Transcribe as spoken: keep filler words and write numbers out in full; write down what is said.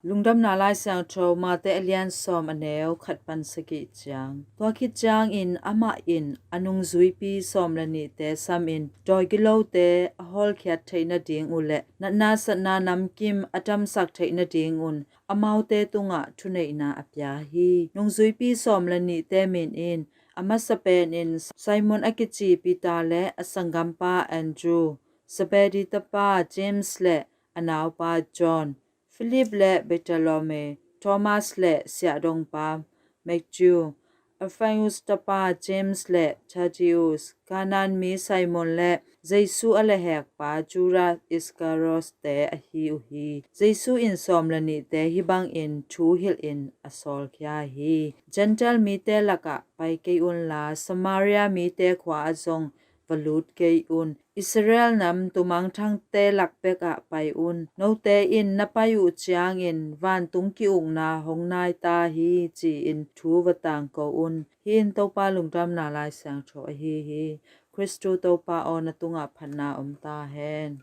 Lungdamna Lai Siangtho Mate a lian sawm, a neu khat pan sagih ciang. Tua khit ciangin amah in a nungzuipi sawm le nihte samin dawi gilote a hawlkhiat theih nading uh le natna satna namkim a damsak theih nadingun amaute tungah thuneihna a pia hi. Nungzuipi sawm le nihte min in a masa penin Simon a kici Peter le a sanggampa Andrew, Zebedee tapa James le a naupa John, Philip le Bartholomew, Thomas le siahdongpa Matthew, Alphaeus tapa James le Thaddeus, Kanaan mi Simon le Jesu a lehhekpa Judas Iscariot-te ahi uh hi. Jesu in sawm le nihte hih bangin thu hilhin a sawlkhia hi. Gentile mite lakah pai kei unla, Samaria mite khua ah zong va lut kei un. Israel nam tumangthangte lak bekah pai un. Note in na pai uh ciangin vantung ki-ukna hong nai ta hi, ci-in thu va tangko un. Hih in Topa Lungdamna Lai Siangtho ahi hi. Khristu Topa aw, na tungah phatna om ta hen.